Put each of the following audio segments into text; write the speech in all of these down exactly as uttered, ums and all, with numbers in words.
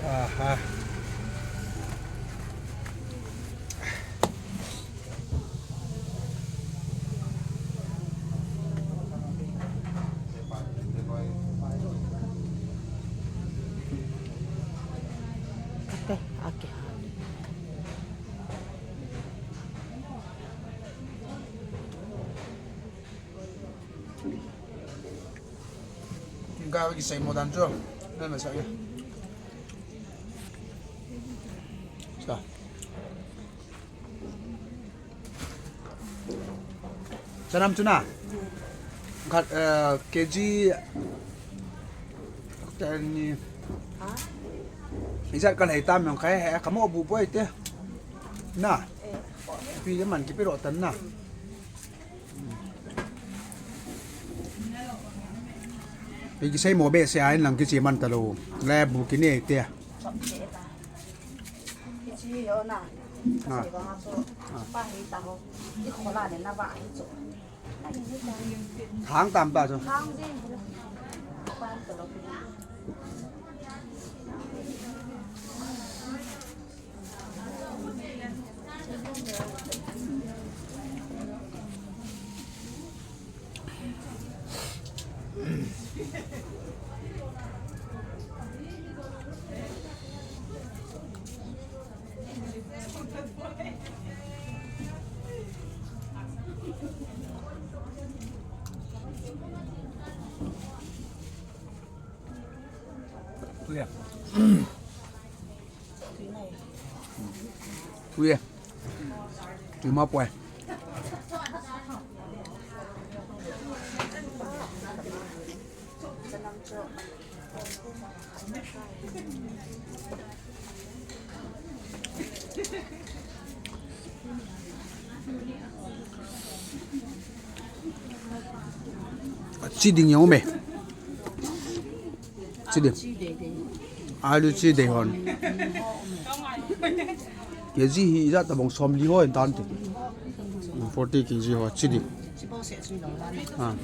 Aha. Ate, ake. Ga ki sei mo dan chu. Na na sa ya. Sa. Chanam chu na. Khat, eh, K G. Tani. Ijat ka lei tam yong kai he, ka mo bu poi te. Na. Pi le man ki pi ro tan na. Pi ki sei mo be se ai lang ki chi man ta lo. Le bu ki ne te. Ki chi yo na. Ah. Sei ba ha so. Ah. Pa hi ta ho. Ki kho la ne na ba hi so. Khang tam ta chu. Khang ding. Tui e. Tui e. Tui ma poi. Chi ding jong um e. Chi ding. Alu chi ding hon. K G hi ijat tabang som li ho in tan ti. Forty K G ho chi ding. Ah.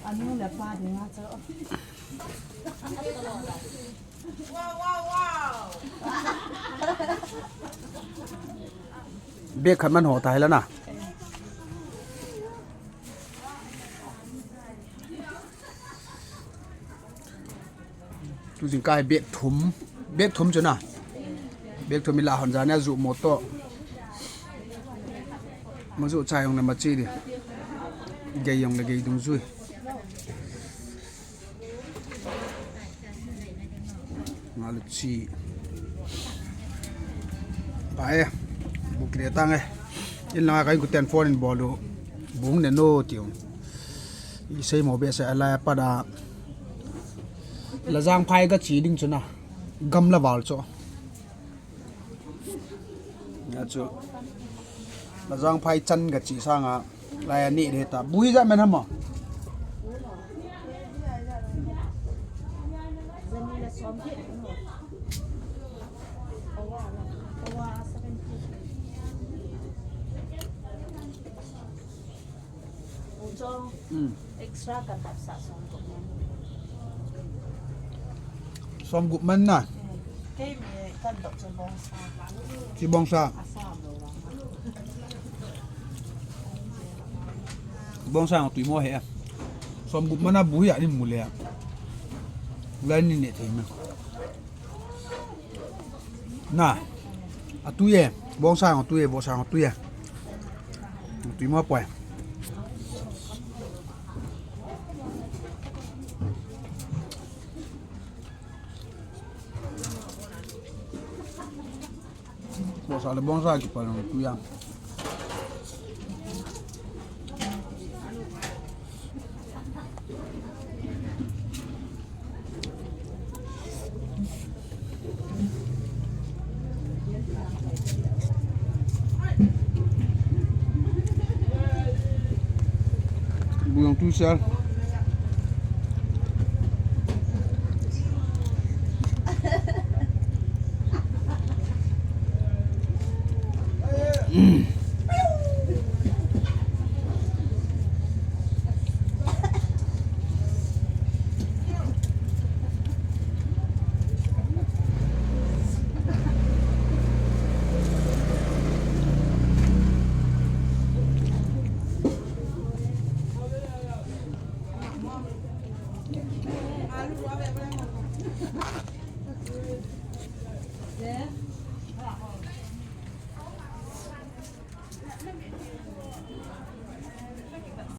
Anu le pa ding a cho. Bag khat man ho ta hi la na. Tu jingkah bag thum, bag thum chu na. Bag thum ila hon jan a ju mo to. Ma ju cha jong le ma chi di. Gei jong le gei dungjui. Nga lu chi. Pai e. Bu kile tang e. In langa ka in kuten phone in bol u. Bung ne no tiu. I sei mo be sa ala pa da. Lajang phai ka chi ding chu na. Gamla val chu. Nia chu. Lajang phai chan ka chi sanga. Lai ani de ta. Bu hi ja men hama. Pu Chong, hmm. Extra kan hapsa somgup man. Somgup man na. Hmm. Kei mi kan dok chu bongsa. Chi bongsa. Asa lo wa. Bongsa jong tui mo he. Somgup man a bu hi a ni mu le. Lai ni ne thei me. Na. A tui e. Bongsa jong tui e, bongsa jong tui e. Tui mo poi. Bongsa le bongsa kipal jong tui a. Buyong tu sel.